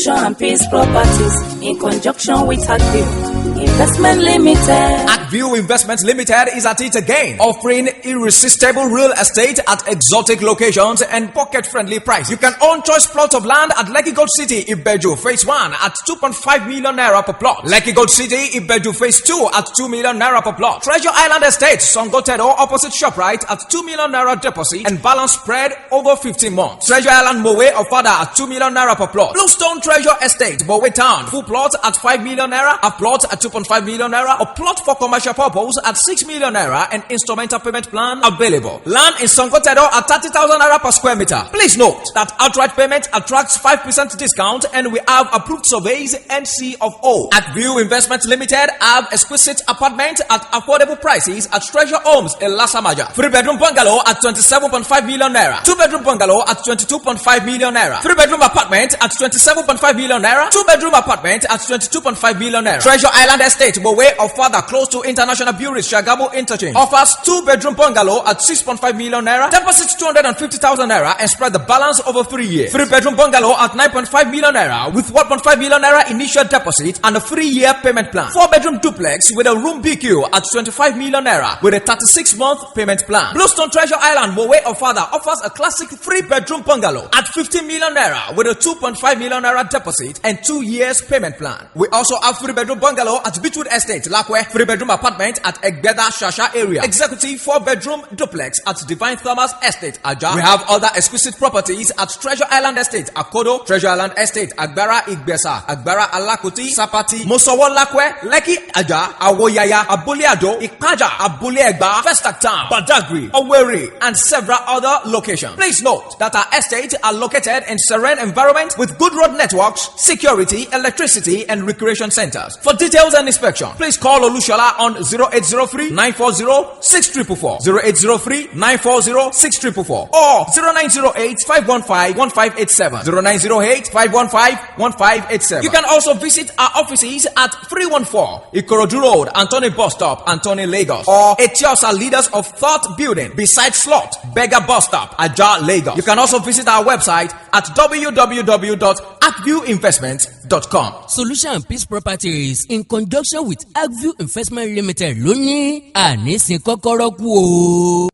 Solution and Peace Properties in conjunction with YAJÚ Investment Limited. YAJÚ Investment Limited is at it again, offering irresistible real estate at exotic locations and pocket-friendly price. You can own choice plot of land at Lekki Gold City, Ibeju Phase 1 at 2.5 million naira per plot. Lekki Gold City, Ibeju Phase 2 at 2 million naira per plot. Treasure Island Estate, Songotedo opposite ShopRite at 2 million naira deposit and balance spread over 15 months. Treasure Island Mowe Ofada at 2 million naira per plot. Bluestone Treasure Estate, Mowe Town, full plot at 5 million naira, a plot at 2.5 million naira, a plot for commercial purpose at 6 million naira, and instrumental payment plan available. Land in Songotedo at 30,000 naira per square meter. Please note that outright payment attracts 5% discount, and we have approved surveys NC of O. YAJÚ Investment Limited have exquisite apartment at affordable prices at Treasure Homes in Lasamaja. 3-bedroom bungalow at 27.5 million naira. 2-bedroom bungalow at 22.5 million naira. 3-bedroom apartment at 27.5 million naira. 2-bedroom apartment at 22.5 million naira. Treasure Island Estate, Mowe of Father, close to International Brewery, Shagamu Interchange, offers 2-bedroom bungalow at 6.5 million naira. Deposit 250,000 naira and spread the balance over 3 years. 3-bedroom bungalow at 9.5 million naira with 1.5 million naira initial deposit and a 3-year payment plan. 4-bedroom duplex with a room BQ at 25 million naira with a 36-month payment plan. Bluestone Treasure Island, Mowe of Father, offers a classic 3-bedroom bungalow at 15 million naira with a 2.5 million naira deposit and 2 years payment plan. We also have 3-bedroom bungalow at Beechwood Estate, Lakwe, 3-bedroom apartment at Egbeda Shasha area, executive 4-bedroom duplex at Divine Thomas Estate, Aja. We have other exquisite properties at Treasure Island Estate, Akodo, Treasure Island Estate, Agbara Igbesa, Agbara Alakuti, Sapati, Mosowo Lakwe, Lekki Aja, Awoyaya, Abuleado, Ikaja, Abuleegba, Festac Town, Badagry, Owerri, and several other locations. Please note that our estates are located in serene environment with good road networks, security, electricity, and recreation centers. For details and inspection, please call Olushola on 0803-940-6444, 0803-940-6444, or 0908-515-1587, 0908-515-1587. You can also visit our offices at 314 Ikorodu Road, Anthony Bus Stop, Anthony, Lagos, or Etiosa Leaders of Thought Building beside Slot, Beggar Bus Stop, Aja, Lagos. You can also visit our website at www.akvuinvestment.com. Solution and Peace Properties in conjunction with YAJÚ Investment Limited lónìí àníṣe kọ́kọ́rọ́ kú o.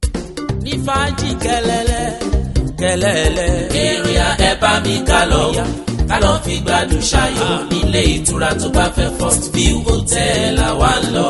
ní fàájì kẹlẹ́lẹ́ èrìà ẹ bá mi ká lọ fi gbádùn ṣayọ̀ nílé ìtura tó bá fẹ́ First View Hotel àwa ń lọ.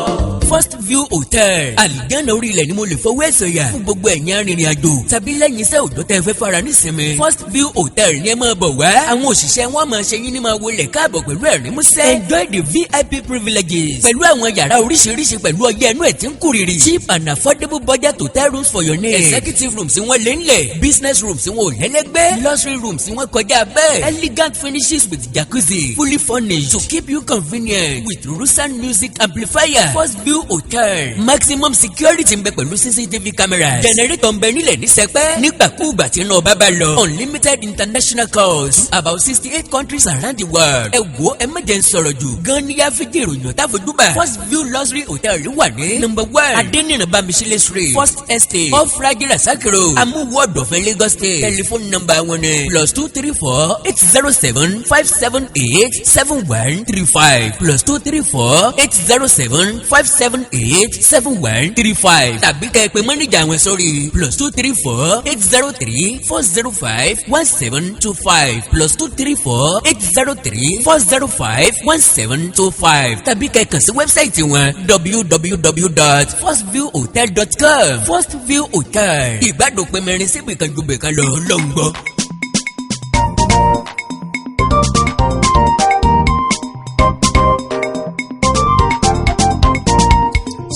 First View Hotel àlìjáná orí ilẹ̀ ni mo lè fọwọ́ ẹ̀ sọ̀yà fún gbogbo ẹ̀yin arìnrìn àjò tàbí lẹ́yìn iṣẹ́ òjò tẹ́ fẹ́ fara nísinmi. First View Hotel ni ẹ máa bọ̀ wá. Àwọn òṣìṣẹ́ wọn máa ṣe yín ní máa wọlé káàbọ̀ pẹ̀lú ẹ̀rín músẹ́. Enjoy the VIP privileges pẹ̀lú àwọn yàrá oríṣiríṣi pẹ̀lú ọyẹ́ ẹnu ẹ̀ tí ń kúrìrì. Cheap and affordable budget hotel rooms for your needs. Executive rooms tí wọ́n lé ńlẹ̀. Business rooms tí wọ́n ò lẹ́lẹ́gbẹ́. Luxury rooms tí wọ́n kọjá bẹ́ẹ̀. Elegant finishes with jacuzzi. Fully furnished to keep you convenient with Rusan music amplifier. First View Hotel. Maximum security ń bẹ pẹ̀lú CCTV cameras. Generator ń bẹ nílẹ̀ ní sẹpẹ́. Nígbàkúùgbà tí iná bá lọ. Unlimited international calls to about 68 countries around the world. Ẹ wo ẹ má jẹ́ ń sọ̀rọ̀ jù. Gan ni yá fídíò ìròyìn ọ̀tá fojúbà. First View Luxury Hotel wà ní. Number 1 Adéníran Bámiṣílẹ̀ Street. First Estate. Off Rajira Sakiro. Amúwọ́ Ọ̀dọ̀fẹ́ Lagos State. Telephone number wọn ni +234 807 578 7135 +234 807 578 7135 tàbí kẹ́ ẹ pè mọ́nìjà àwọn sórí +234 803 405 1725 +234 803 405 1725 tàbí kẹ́ ẹ kàn sí wẹ́bsáìtì wọn www.firstviewhotel.com. First View Hotel ìgbádùn pẹ̀mẹ́rin síbi kan ju bẹ̀kan lọ lọ́ngbọ́.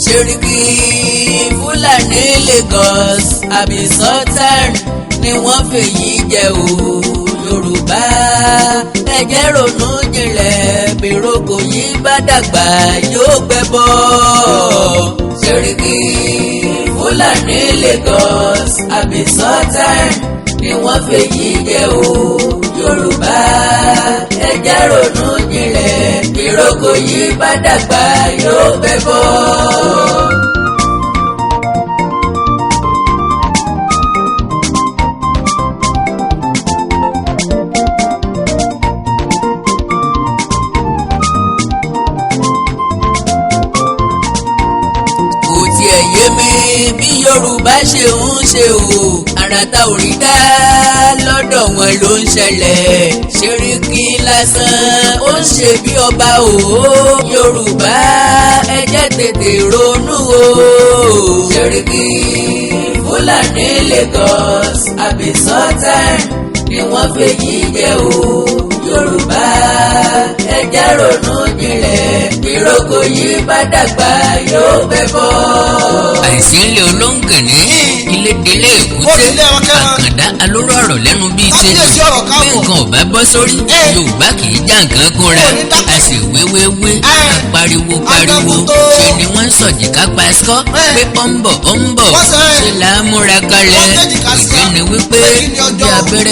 Ṣèríkì Fúlàní Lagos àbí SULTAN ni wọ́n fèyí jẹ o. Yorùbá ẹ jẹ́ ronú jinlẹ̀ bíròkò yìí bá dàgbà yóò gbẹ́bọ. Ṣèríkì Fúlàní Lagos àbí SULTAN ni wọ́n fèyí jẹ o. Yorùbá ẹ jẹ́ ronú jinlẹ̀ bíròkò yìí bá dàgbà yóò gbẹ́bọ. Yorùbá ṣe ń ṣe o àràtà ò rí dá lọ́dọ̀ wọn ló ń ṣẹlẹ̀ ṣeríkì lásán ó ń ṣe bí ọba o Yorùbá ẹ jẹ́ tètè ronú o ṣeríkì Fúlàní Lagos àbí SULTAN ni wọ́n fèyí jẹ o Yorùbá ẹ jẹ́ ronú jinlẹ̀ ìrókò yìí bá dàgbà yóò bẹ́ bọ́. àìsí ilé olóńgìní ilé délé èkúté àkàndá alóró ọ̀rọ̀ lẹ́nu bíi ṣe bí nǹkan ò bá bọ́ sórí Yorùbá kì í já nǹkan kúnra a sì wéwéwé pariwo ṣe ni wọ́n ń sọ̀jì ká pa ẹ̀sọ́ pé ó ń bọ̀ ṣe là á múra kalẹ̀ ìdí ni wípé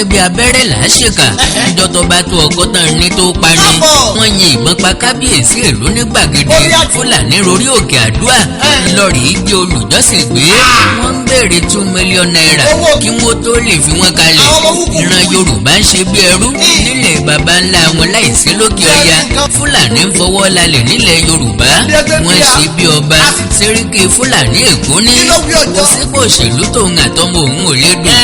bí abẹ́rẹ́ là á ṣèkà ìjọ tó bá tó ọgọ́ta ní tó pani wọ́n yin ìbọn pa kábíyèsí ìlú ní gbàgede Fúlàní rorí òkè àdúrà lọ́ọ̀rì jẹ́ olùjọ́sìn gbé wọ́n ń béèrè 2 million naira kí wọ́n tó lè fi wọ́n kalẹ̀ ìran Yorùbá ń ṣe bí ẹrú nílẹ̀ baba ńlá wọn láìsí lókè ọya Fúlàní ń fọwọ́ lálẹ̀ nílẹ̀ Yorùbá wọ́n ṣe bí ọba Sẹ́ríkì Fúlàní Èkó ní kò sípò òṣèlú tóun àtọmọ òun ò lè dùn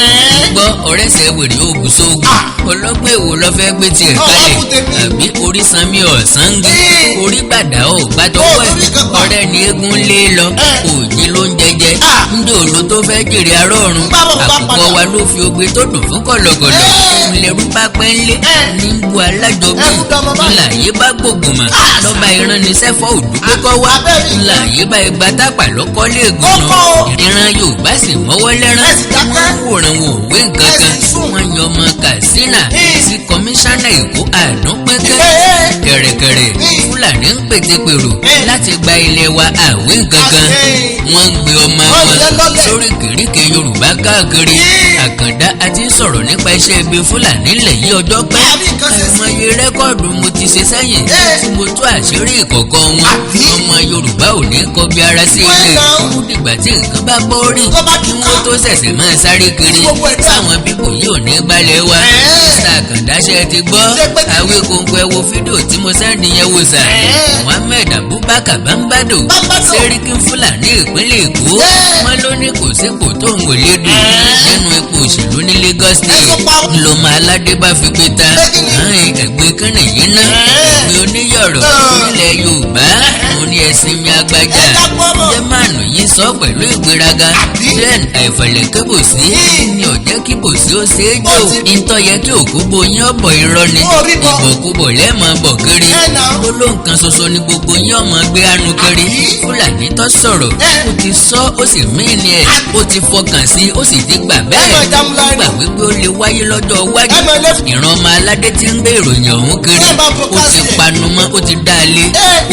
gbọ́ ọ̀rẹ́sẹ̀ wèrè ògùn sóògùn ọlọ́gbọ́n èwo lọ fẹ́ gbé tiẹ̀ kalẹ̀ àbí orí sanmi ọ̀sán ń gbé orí gbàdá ò gbàtọ́wọ́ ẹ̀ ọ̀rẹ́ ni eégún lé lọ òjì ló ń jẹjẹ ndé òlo tó fẹ́ jèrè arọ́run àkùkọ wa ló fi ogbe tó dùn fún kọ̀lọ̀kọ̀lọ̀ ńlẹ̀rú bá pẹ́ ńlé ní bu alájọbí ńláyé bá gbogbo mà lọ́ba ìránnisẹ́ fọ́ òdúpẹ́ kọ́ wá ńláyé bá ẹgbà tápà lọ́kọ́ léegun náà ìran Yorùbá sì mọ́wọ́ lẹ́rán wọ́n ń wòran wò wé nǹkan kan wọ́n yan ọmọ Katsina sí kọmíṣánná Èkó àdúpẹ́kẹ́ kẹ̀rẹ̀kẹ̀rẹ̀ Fúlàní ń pètèpèrò láti gba ilé wa àwé nǹkan kan wọ́n ń gbé ọmọ wọn sórí kìríkì Yorùbá káàkiri Àkàndá àti sọ̀rọ̀ nípa iṣẹ́ ibi Fúlàní nílẹ̀ yí ọjọ́ pẹ́ àìmọye rẹ́kọ̀dù mo ti ṣe sẹ́yìn tí mo tú àṣírí ìkọ̀kọ̀ wọn ọmọ Yorùbá ò ní kọbi ara sí ilé ó dìgbà tí nǹkan bá bọ́ rí kí wọ́n tó ṣẹ̀ṣẹ̀ máa sáré kiri sáwọn bíbò yìí ò ní gbalẹ̀ wa Àkàndá ṣe ti gbọ́ Awikonko ẹ wo fídíò tí mo sẹ́ndì yẹn wò sà Muhammed Abubakar Bambado Sẹ́ríkì Fúlàní ìpínlẹ̀ Èkó wọn ló ní kò sípò tó ń wòlé dùn nínú ipò òṣèlú ní Lagos State ńlọmọ aládé bá fi pé ta ẹgbẹ́ kánà yìí ná ẹgbẹ́ oníyọ̀rọ̀ nílẹ̀ Yorùbá òun ni ẹ̀sìn mi agbájá jẹ́mánù yìí sọ pẹ̀lú ìgbéraga then àìfẹ̀lẹ̀ kébòsí ni ọ̀jẹ́ kíbòsí ó ṣe é jò ìtọ́ yẹ kí òkú bo yín ọ̀bọ̀ irọ́ ni ìbọ̀kúbọ̀ lẹ́ẹ̀mọ́ bọ̀ kiri gbólóhùn kan ṣoṣo ni gbogbo yín ọmọ gbé anu kiri Fúlàní tó sọ̀rọ̀ ó ti sọ ó sì mìíní ẹ̀ ó ti fọkàn sí ó sì ti gbà bẹ́ẹ̀ gbà wípé ó lè wáyé lọ́jọ́ iwájú ìran ọmọ aládé tí ń gbé ìròyìn ọ̀hún kiri ó ti panumọ́ ó ti dá a lé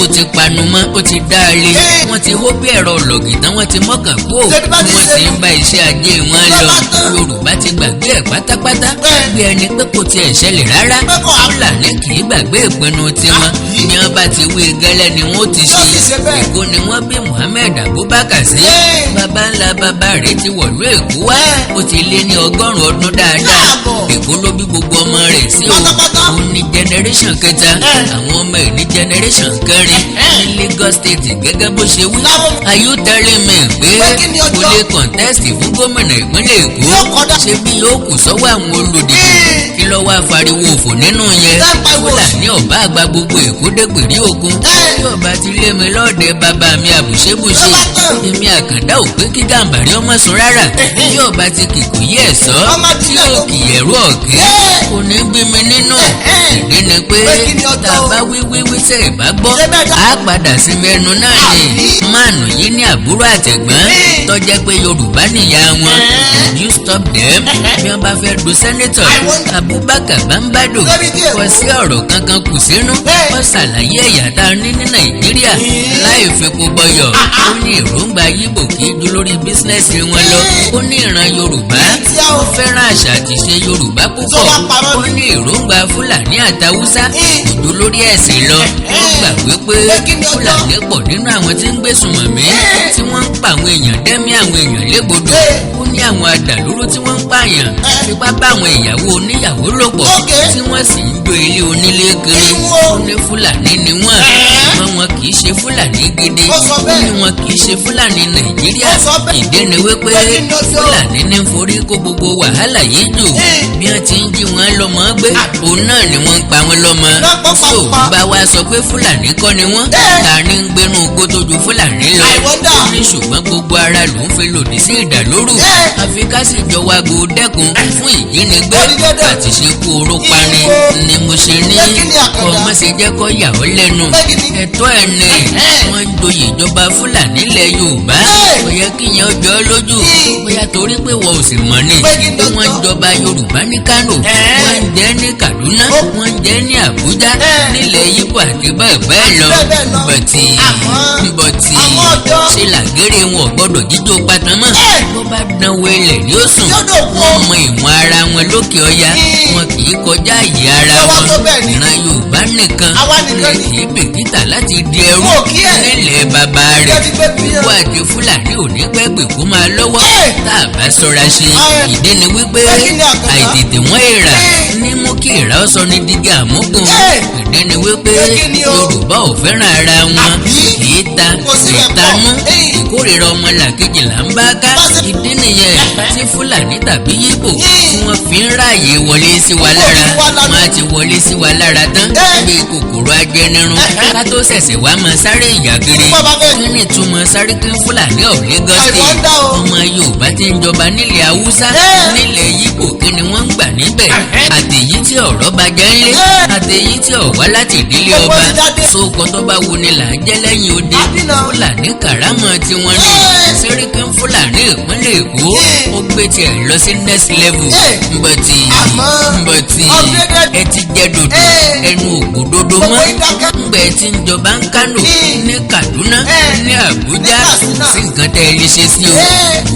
ó ti panumọ́ ó ti dá a lé wọ́n ti hó bí ẹ̀rọ ọ̀lọ́gì tán wọ́n ti mọ́kàn kó wọ́n ti ń bá iṣẹ́ ajé wọn lọ Yorùbá ti gbàgbé ẹ̀ pátápátá bí ẹni pé kò tiẹ̀ ṣẹlẹ̀ rárá Fúlàní kì í gbàgbé ìpinnu tiwọn ní wọ́n bá ti wí gẹ́lẹ́ ni wọ́n ti ṣe Èkó ni wọ́n bí Muhammed Abubakar sí baba ńlá baba rẹ̀ ti wọ̀lú Èkó wá ó ti lé ní 100 ọdún dáadáa Èkó ló bí gbogbo ọmọ rẹ̀ sí o òun ní generation kẹta àwọn ọmọ ẹ̀ ní generation kẹrin ní Lagos State gẹ́gẹ́ bó ṣe wí are you telling me pé kò lè contest fún gómìnà ìpínlẹ̀ Èkó ṣe bí yóò kù sọ́wọ́ àwọn olùdìbò kí ló wá fariwo òfò nínú yẹn Fúlàní ọba àgbà gbogbo Èkó dégbèrí ogun tí ọba ti lé mi lọ́ọ̀dẹ bàbá mi àbùṣebùṣe èmi Àkàndá ò pé kí Gàmbàrí ọmọ sùn rárá tí ọba ti kìkù yí ẹ̀ sọ tí ó kì í ẹ̀rú ọ̀kẹ́ kò ní bí mi nínú ìdí ni pé tá a bá wíwíwí tẹ̀ ẹ̀ bá gbọ́ á padà sí mẹ́nu náà ni máàlù yìí ní àbúrò àtẹ̀gbọ́n tó jẹ́ pé Yorùbá nìyá wọn you stop them bí wọ́n bá fẹ́ du sẹ́nẹ́tọ̀ Abubakar Bambado kò sí ọ̀rọ̀ kankan kù sínú wọ́n ṣàlàyé ẹ̀yà tá a ní ní Nàìjíríà láì fipò bọyọ̀ ó ní èròǹgbà yíbò kì í dúró lórí bísínẹ́sì wọn lọ ó ní ìran Yorùbá ó fẹ́ràn àṣà àti ṣe Yorùbá púpọ̀ ó ní èròǹgbà Fúlàní àtàwùsá kò dúró lórí ẹ̀sìn lọ ó gbà wípé Fúlàní pọ̀ nínú àwọn tí ń gbé sùnmọ̀mí tí wọ́n ń pa àwọn èèyàn dẹ́mí àwọn èèyàn légbodò ó ní àwọn adàlúrú tí wọ́n ń pààyàn fipá bá àwọn ìyàwó oníyàwó lò pọ̀ tí wọ́n sì ń jó ilé onílé kiri ó ní Fúlàní ni wọ́n ṣùgbọ́n wọn kì í ṣe Fúlàní gidi ó ní wọn kì í ṣe Fúlàní Nàìjíríà ìdí ni wípé Fúlàní ní forí kó gbogbo wàhálà yìí jù bí wọ́n ti ń jí wọn lọ́mọ gbé òun náà ni wọ́n ń pa wọn lọ́mọ tó bá wa sọ pé Fúlàní kọ́ ni wọ́n ta ni ń gbénu igbó tó ju Fúlàní lọ ó ní ṣùgbọ́n gbogbo ara ló ń fi lòdì sí ìdàlóru àfi ká sì jọ wá gbó dẹ́kun fún ìjínigbé àti ṣekú oró pani ni mo ṣe ní ọmọ ṣe jẹ́ kó yà ọ́ lẹ́nu ẹ̀tọ́ ẹ̀ ní wọ́n ń joyè ìjọba Fúlàní ilẹ̀ Yorùbá kò yẹ kí yẹn ọjọ́ lójú bóyá torí pé wọ́n ò sì mọ̀ ni pé wọ́n ń jọba Yorùbá ní Kánò wọ́n ń jẹ́ ní Kaduna wọ́n ń jẹ́ ní Àbújá nílẹ̀ Yíbò àti bẹ́ẹ̀ bẹ́ẹ̀ lọ bọ̀tì ṣe làgẹ́rẹ́ wọn gbọ́dọ̀ jíjó pátá mọ́ bó bá dánwó ilẹ̀ ní ó sùn wọ́n mọ ìwọ̀n ara wọn lókè ọya wọn kì í kọjá àyè ara wọn ìran Yorùbá nìkan lè kì í bìkítà láti di ẹrú nílẹ̀ bàbá rẹ̀ wíwọ àti Fúlàní ò ní pẹ́ pè kó máa lọ́wọ́ tá a bá ṣọ́ra ṣe ìdí ni wípé àìtètè wọ́n èèrà ní mú kí ìrà ó sọ ní dígí àmúgùn ìdí ni wípé Yorùbá ò fẹ́ràn ara wọn kì í ta ìtanú ìkórìíra ọmọlàkejì là ń bá ká ìdí nìyẹn tí Fúlàní tàbí Yíbò tí wọ́n fi ń ráàyè wọlé sí wa lára wọ́n á ti wọlé sí wa lára tán bí kòkòrò ajẹnirun ká tó ṣẹ̀ṣẹ̀ wá máa sáré ìyà kiri kí ni ìtumọ̀ sáré kí Fúlàní of Lagos State ọmọ Yorùbá ti ń jọba nílẹ̀ Haúsá nílẹ̀ Yíbò kí ni wọ́n ń gbà níbẹ̀ àtèyí tí ọ̀rọ̀ bá jẹ́ ńlé àtèyí tí ọ̀wá láti ìdílé ọba sóòkò tó bá wuni là ń jẹ́ lẹ́yìn odi Fúlàní kàrámọ̀ tí wọ́n ní sẹ́ríkì Fúlàní ìpínlẹ̀ Èkó ó gbé tiẹ̀ lọ sí next level mbọ̀tì ẹ ti jẹ́ dòdò ẹnu ògbódodo mọ́ ngbẹ̀ tí ń jọba ń Kánò ní Kaduna ní Àbújá sí nǹkan tẹ́ ẹ lè ṣe sí o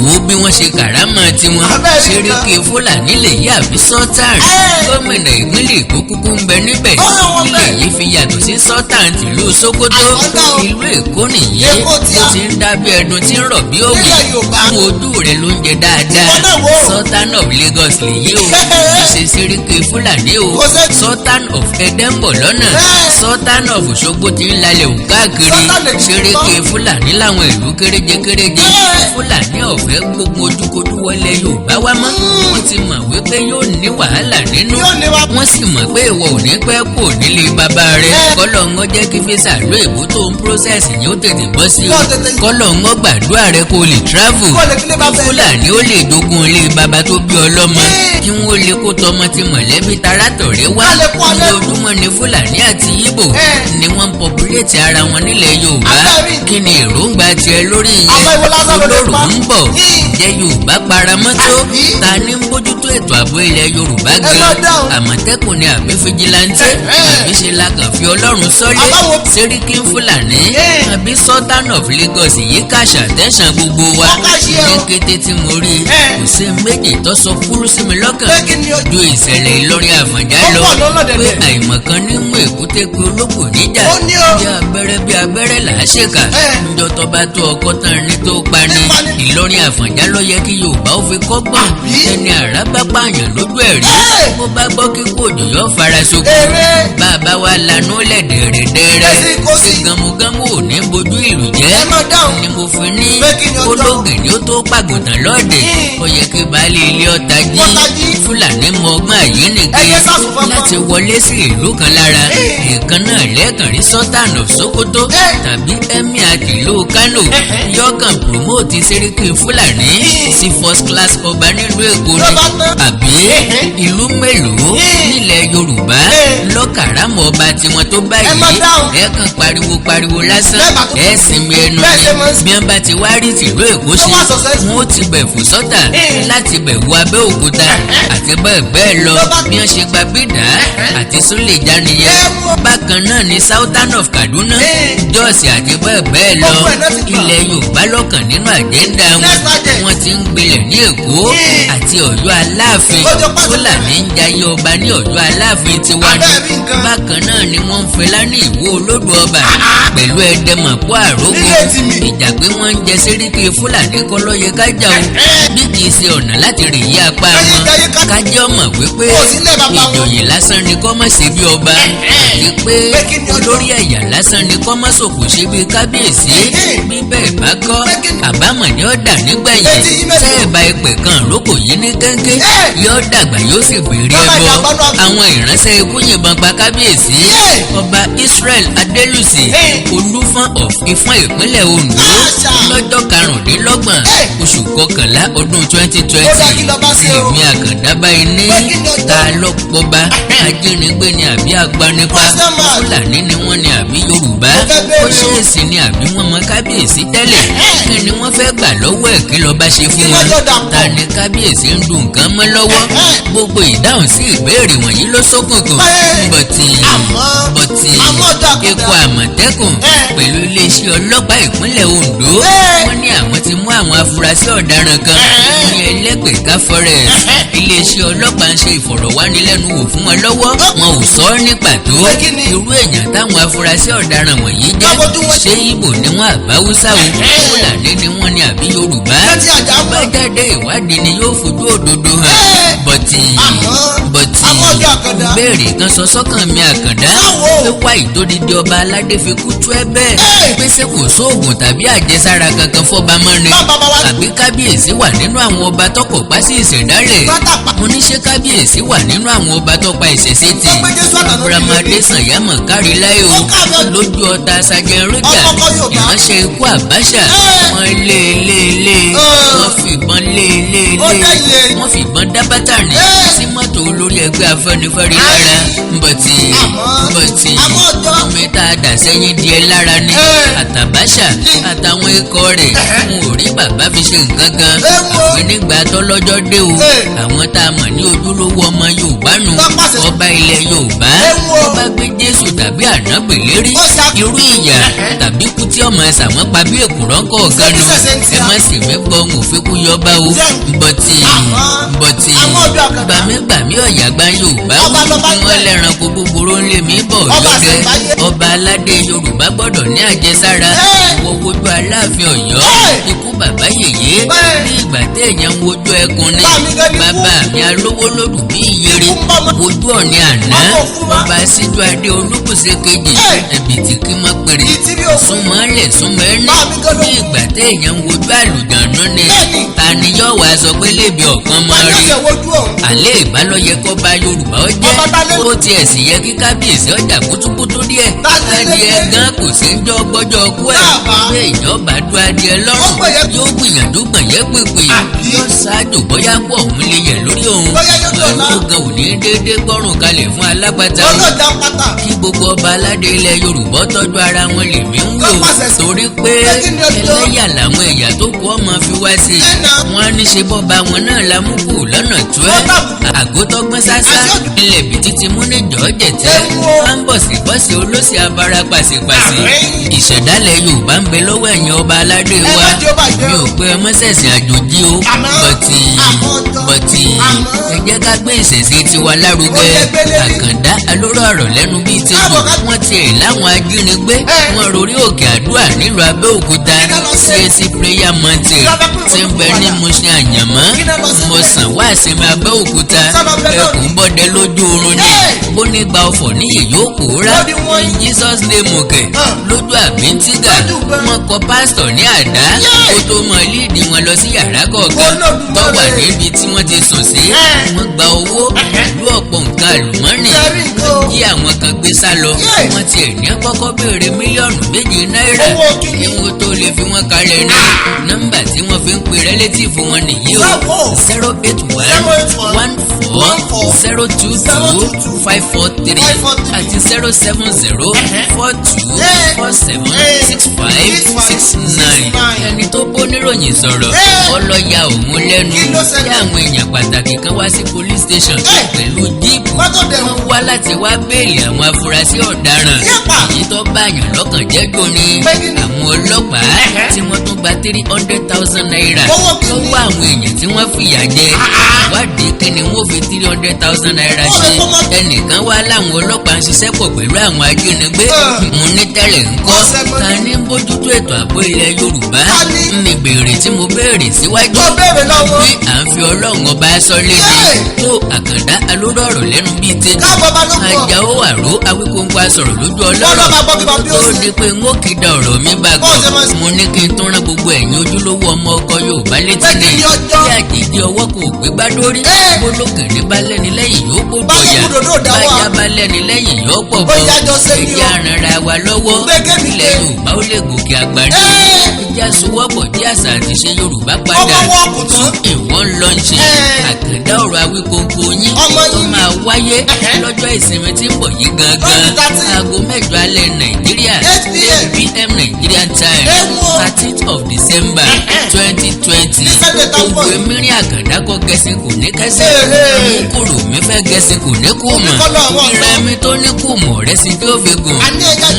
wò ó bí wọ́n ṣe kàrámọ̀ tiwọn sẹ́ríkì Fúlàní lè yí àbí Sultan gómìnà ìpínlẹ̀ Èkó kúkú ń bẹ níbẹ̀ ilé yìí fi yàtọ̀ sí Sultan tìlú Sókótó ìlú Èkó nìyí ó ti ń dábí ẹdun tí ń rọ̀ bí òwe fún ojú rẹ̀ ló ń jẹ dáadáa Sultan of Lagos lèyí o ṣe sẹ́ríkì Fúlàní o Sultan of Edinburgh lọ́nà Sultan of Òṣogbo ti ń lalẹ̀ òun káàkiri sẹ́ríkì Fúlàní láwọn ìlú kéréje Fúlàní ọ̀fẹ́ gbogbo ojúkojú wọlé Yorùbá wá mọ́ wọ́n ti mọ̀ wípé yóò ní wàhálà nínú wọ́n sì mọ̀ pé ìwọ ò ní pẹ́ kò nílé bàbá rẹ̀ kọ́lọ́ngọ́ jẹ́ kí físà ló èbó tó ń process yóò tètè bọ́ sí o kọ́lọ́ngọ́ gbàdúrà rẹ̀ kó lè travel Fúlàní ó lè dogun ilé bàbá tó bí ọlọ́mọ kí wọ́n lè kó tọmọ ti mọ̀lẹ́bí tarátọ̀rẹ́ wá lójúmọ́ ni Fúlàní àti Yíbò ni wọ́n ń populate ara wọn nílẹ̀ Yorùbá kí ni èròǹgbà tiẹ̀ lórí yẹn olóró ń bọ̀ jẹ́ Yorùbá paramọ́tò ta ní ń bójútó ètò ààbò ilẹ̀ Yorùbá gan Àmọ̀tẹ́kùn ni àbí fìjìláńtì àbí ṣe la kàn fi Ọlọ́run sọ́lé sẹ́ríkì Fúlàní àbí Sultan of Lagos yìí kàṣà tẹ̀sán gbogbo wa ní kété tí mo rí kò sí méjì tó sọ kúrú sí mi lọ́kàn ju ìṣẹ̀lẹ̀ Ìlọrin Àfọ̀njá lọ pé àìmọ̀kan ní mú èkúté pé olóko níjà bí abẹ́rẹ́ là á ṣèkà níjọ́ tó bá tó ọkọ tán ní tó pani Ìlọrin Àfọ̀njá ló yẹ kí Yorùbá ó fi kọ́gbọ́n ẹni àrá bá pààyàn lójú ẹ̀ rí bó bá gbọ́ kíkó òjò yọ fara sókè bàbá wa lanú lẹ̀ dẹ̀rẹ̀dẹ̀rẹ̀ sí gamugamu ò ní bojú ìlú jẹ́ ni mo fi ní olóògùn ni ó tó pàgùntàn lọ́ọ̀dẹ̀ ó yẹ kí baálé ilé ọ̀tá jí Fúlàní mọ ọgbọ́n àyínnìke láti wọlé sí ìlú kan lára nǹkan náà lẹ́ẹ̀kan rí Sultan of Sokoto tàbí Emir tìlú Kánò yọkàn promote sẹ́ríkì Fúlàní sí first class ọba nílùú Èkó ni àbí ìlú mélòó nílẹ̀ Yorùbá lọ́kàrámọ̀ ọba tiwọn tó báyìí ẹ̀ẹ̀kan pariwo lásán ẹ̀ẹ́sìnmi ẹnu ni bí wọ́n bá ti wá rí tìlú Èkó ṣe wọ́n ti bẹ̀ fò sọ́tà láti bẹ̀ wọ Abẹ́òkúta àti bẹ́ẹ̀ bẹ́ẹ̀ lọ bí wọ́n ṣe gba bídà àti Súlèjà nìyẹn bákan náà ni Sultan of Kaduna Jos àti bẹ́ẹ̀ bẹ́ẹ̀ lọ ilẹ̀ Yorùbá lọ́kàn nínú àjẹ́ndà wọn ti ń gbilẹ̀ ní Èkó àti Ọ̀yọ́ Aláàfin. Fúlàní ń jayé ọba ní Ọ̀yọ́ Aláàfin tiwa ní. Bákan náà ni wọ́n ń fẹlá ní Ìwó Olódò ọba pẹ̀lú ẹ̀dẹ̀mọ̀pọ̀ àrógbó. Ìjà pé wọ́n ń jẹ séríkì Fúlàní kọ́ ló yẹ ká jà o. Bí kì í ṣe ọ̀nà láti rè yí apá wọn. Kájọ́ mọ̀ wípé ìjòyè lásán ni kọ́ mọ̀ ṣe bí ọba. Àti pé olórí ẹ̀yà lásán ni kọ́ mọ̀ sòkò ṣe bí kábíyèsí. Bí bẹ́ẹ̀ bá kọ́ àbámọ̀ ni ó dà nígbẹ̀yìn. Sẹ́ẹ̀bà ìpè kan rókò yìí ní kẹ́ńkẹ́ yóò dàgbà yóò sì béèrè ẹbọ. Àwọn ìránṣẹ́ ikú yìnbọn pa kábíyèsí ọba Israel Adélùsì Olúfọ́n of Ifọ̀n ìpínlẹ̀ Ondo lọ́jọ́ karùndínlọ́gbọ̀n oṣù kọkànlá ọdún 2020. Èmi Àkàndá báyìí ní ta lọ́pọ̀ba ajínigbé ni àbí agbanipa Fúlàní ni wọ́n ni àbí Yorùbá ó ṣèèsì ni àbí wọ́n mọ kábíyèsí tẹ́lẹ̀ kí ni wọ́n fẹ́ gbà lọ́wọ́ ẹ̀ kí lọ́ba ṣe fún wọn ta ni kábíyèsí ń dùn nǹkan mọ́ lọ́wọ́ gbogbo ìdáhùn sí ìbéèrè wọ̀nyí ló ṣókùnkùn bọ̀tì ikọ̀ Àmọ̀tẹ́kùn pẹ̀lú iléeṣẹ́ ọlọ́pàá ìpínlẹ̀ Ondo wọ́n ní àwọn ti mú àwọn afurasí ọ̀daràn kan ní Ẹlẹ́gbẹ̀ká forest. Iléeṣẹ́ ọlọ́pàá ń ṣe ìfọ̀rọ̀wánilẹ́nuwò fún wọn lọ́wọ́ wọn ò sọ ọ́ ní pàtó irú èèyàn táwọn afurasí ọ̀daràn wọ̀nyí jẹ́ ṣé Ìgbò ni wọ́n àbáwúsá o Fúlàní ni wọ́n ni àbí Yorùbá bá jáde ìwádìí ni yóò fojú òdodo hàn bọ̀tì béèrè kan sọ sọ́kàn mi Àkàndá pé wá ìdódídé ọba aládé fi kú tú ẹ bẹ́ẹ̀ pé ṣé kò sóògùn tàbí àjẹsára kankan fọ́ba mọ́ni àbí kábíyèsí wà nínú àwọn ọba tọkọ̀ pa sí ìṣẹ̀dálẹ̀ mo ní ṣé kábíyèsí wà nínú àwọn ọba tó pa ìṣẹ̀ṣẹ̀ tì Abramadé Sànyámọ̀ kárí láyé o lójú ọ̀tá Sàjẹ́ Rójà ìránṣẹ́ ikú Àbáṣà wọ́n lé wọ́n fìbọn lé wọ́n fìbọn dá bátànì sí mọ́tò olórí ẹgbẹ́ Afẹ́nifẹ́re lára bọ̀tì omi tá a dà sẹ́yìn díẹ̀ lára ni àtàbáṣà àtàwọn ikọ̀ rẹ̀ n ò rí bàbá fi ṣe nǹkan kan àfi nígbà tọ́lọ́jọ́ dé o àwọn tá a mọ̀ ní ojúlówó ọmọ Yorùbá nù ọba ilẹ̀ Yorùbá ọba gbé Jésù tàbí ànábì lérí irú ìyà tàbí kú tí ọmọ ẹ̀sà wọn pa bí èkùrọ́ kọ̀ọ̀kan nù ẹ má sì mí gbọ́ n ò fi kú yọba o bọ̀tì gbàmí ọ̀yàgbá Yorùbá wọn lẹ́ranko búburú ń lé mi bọ̀ lọ́dẹ ọba aládé Yorùbá gbọ́dọ̀ ní àjẹsára wọ wojú Aláàfin Ọ̀yọ́ ikú bàbá yèyé ní ìgbà téèyàn ń wojú ẹkùn ni bàbá mi alówó lòdù bí ìyèrè wojú Ọ̀ọ̀ni àná ọba síjú adé Olúbùṣe kejì ẹ̀bìtì kí mọ́ péré súnmọ́lẹ̀ súnmọ́ẹ́nì ní ìgbà téèyàn ń wojú àlùjànnú ni tani yóò wá sọ pé lébi ọ̀kan mọ́ rí àlẹ́ ìbálòyẹ kọ́ bá Yorùbá ó jẹ́ ó tiẹ̀ sì yẹ kí kábíyèsí ọjà kútúkútú díẹ̀ adìẹ gan kò sí ń jọ gbọ́jọ́ kú ẹ̀ pé ìjọba du adìẹ lọ́rùn yóò gbìyànjú gbọ̀nyẹ́ pèpè yóò ṣáájú bóyá pọ̀ òun lè yẹ lórí òun ẹ̀rú gan ò ní déédé gbọ́rùn kalẹ̀ fún alágbàtà kí gbogbo ọba aládé ilẹ̀ Yorùbá tọ́jú ara wọn lè mí ń wò torí pé ẹlẹ́yà làwọn ẹ̀yà tó kù ọmọ fi wá sí wọn á ní ṣe bọ́ba wọn náà lámúkù lọ́nà tó ẹ̀ àgótọ́gbọ́n sásá ilẹ̀ bìtì ti mú ní jọ́ọ̀jẹ̀ tẹ́ wọ́n ń bọ̀sibọ́sì olóṣì abara pàṣípàṣí ìṣẹ̀dálẹ̀ Yorùbá ń bẹ lọ́wọ́ ẹ̀yin ọba aládé wa mi ò pé ọmọ ṣẹ̀ṣẹ̀ àjòjì o bọ̀tì ẹ jẹ́ ká gbé ìṣẹ̀ṣẹ̀ tiwa lárugẹ Àkàndá alóró ọ̀rọ̀ lẹ́nu bíi tẹ́lẹ̀ wọ́n tiẹ̀ láwọn ajínigbé wọ́n rorí òkè àdúrà nílùú Abẹ́òkúta CAC prayer mountain tí ń bẹ ní Mushin Àyànmọ́ Mọ̀sán wá sinmi Abẹ́òkúta ẹkùn bọ́dẹ lójú oorun ni bó nígbà ọ̀fọ̀ níyì yóò pòórá in Jesus name òkè lójú àbíntígà wọ́n kọ pásítọ̀ ní àdá ó tó mọ líìdì wọn lọ sí yàrá kọ̀ọ̀kan tó wà níbi tí wọ́n ti sùn sí wọ́n gba owó ìlú ọ̀pọ̀ nǹkan àlùmọ́nì jí àwọn kan gbé sá lọ wọ́n tiẹ̀ ní kọ́kọ́ béèrè mílíọ̀nù méjì náírà kí wọ́n tó lè fi wọ́n kalẹ̀ ní nọ́mbà tí wọ́n fi ń pe rẹ́lẹ́tìfù wọn nìyí o 08114022543 àti 07042476569 ẹni tó bóníròyìn sọ̀rọ̀ ọlọ́ya òun lẹ́nu tí àwọn èèyàn pàtàkì kan wá sí police station pẹ̀lú jíìpù wọ́n wá láti wá béèlì àwọn afurasí ọ̀daràn èyí tó báyàn lọ́kàn jẹ́ gbóni àwọn ọlọ́pàá tí wọ́n tún gba 300,000 naira lọ́wọ́ àwọn èèyàn tí wọ́n fìyà jẹ wádìí kí ni wọ́n fi 300,000 naira ṣe ẹnìkan wá láwọn ọlọ́pàá ń ṣiṣẹ́ pọ̀ pẹ̀lú àwọn ajínigbé mo ní tẹ́lẹ̀ ńkọ́ ta ní bójútó ètò ààbò ilẹ̀ Yorùbá ní ìbéèrè tí mo béèrè síwájú bí à ń fi Ọlọ́run ọba sọ́lé ni tó Àkàndá alóró ọ̀rọ̀ lẹ́nu bíi tètè Àjàó Àró Awíkóńkó sọ̀rọ̀ lójú Ọlọ́run tó di pé n ó kìdá ọ̀rọ̀ mi bá gbọ́ mo ní kí n tún rán gbogbo ẹ̀yin ojúlówó ọmọ ọkọ Yorùbá létí ni tí àjèjì ọwọ́ kò gbé gbá dórí bólókèrè bá lẹ́ni lẹ́yìn yóò kó bọ̀yà báyà bá lẹ́ni lẹ́yìn yóò pọ̀ bọ̀ ẹ̀jẹ̀ àrànra wa lọ́wọ́ ilẹ̀ Yorùbá ó lè gòkè àgbà ní ìjà sowọ́pọ̀ dí àṣà àti ṣe Yorùbá padà tún ìwọ́n lọ ń ṣe Àkàndá Ọ̀rọ̀ Awíkóńkó yín tó máa wáyé lọ́jọ́ ìsinmi tí ń bọ̀ yìí gangan aago 8 alẹ́ Nàìjíríà 8 PM Nigerian time 13th of December 2020 gbogbo emiri Àkàndá kọ́ gẹ̀ẹ́sìn kò ní kẹ́sìn kúrò mi fẹ́ gẹ̀ẹ́sìn kò ní kú mọ̀ ìrẹ́mi tó ní kú mọ̀ rẹ̀ sí tí ó fi gùn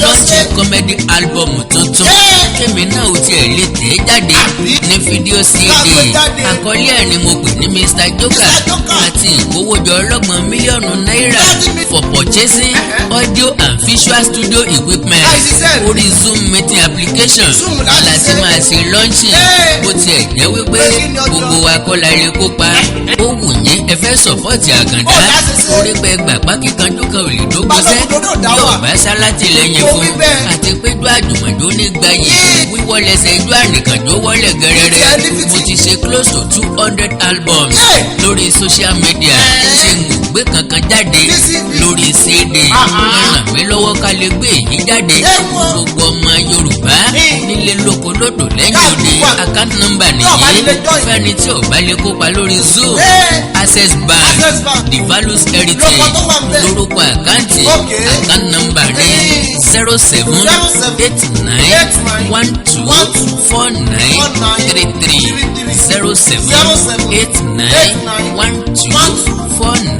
lọ́ọ̀tì comedy album tuntun kémi náà ó tiẹ̀ lè tẹ̀ jáde ní fídíò CD àkọlé ẹ̀ ni mo pè ní Mr. Joker àti ìkówójọ ọlọ́gbọ̀n mílíọ̀nù náírà for purchasing audio and visual studio equipment orí Zoom meeting application láti máa ṣe launching bó tiẹ̀ jẹ́ wípé gbogbo wa kọ́ la lè kópa ó wù yín ẹ fẹ́ sọ̀pọ̀tì Àkàndá orí pé gbàgbá kíkanjú kan ò lè dógbósẹ́ bí ọ̀bá sálátìlẹ́yìn fún àti péjú àjùmọ̀jó ní gbayì wíwọ́lẹsẹ̀ ijó ànìkànjó wọlé gẹ́rẹ́rẹ́ mo ti ṣe close to 200 albums lórí social media ṣe ń gbé kankan jáde lórí CD ràn mí lọ́wọ́ ká lè gbé èyí jáde gbogbo ọmọ Yorùbá nílé lóko lódò lẹ́yìn òde account number nìyí fẹ́ni tí ò bá lè kópa lórí Zoom Access Bank the values heritage lórúkọ àkáǹtì account number ní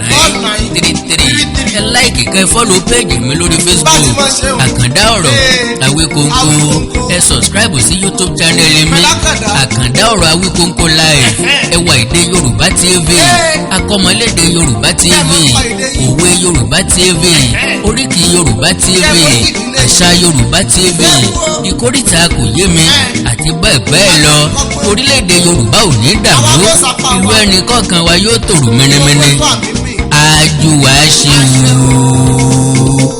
0789124933 ẹ láìkì kẹ́ fọ́lọ̀ péjì mi lórí Facebook Àkàndá Ọ̀rọ̀ Awíkóńkó ẹ sọ̀scribe sí YouTube channel mi Àkàndá Ọ̀rọ̀ Awíkóńkó live ẹwà èdè Yorùbá TV akọ́mọlédè Yorùbá TV òwe Yorùbá TV oríkì Yorùbá TV àṣà Yorùbá TV ìkórìtà kò yé mi àti bẹ́ẹ̀ bẹ́ẹ̀ lọ orílẹ̀-èdè Yorùbá ò ní dàrú ìlú ẹnì kọ̀ọ̀kan wa yóò tòrò mẹ́nẹ́mẹ́nẹ́ àjùwà ṣe wò.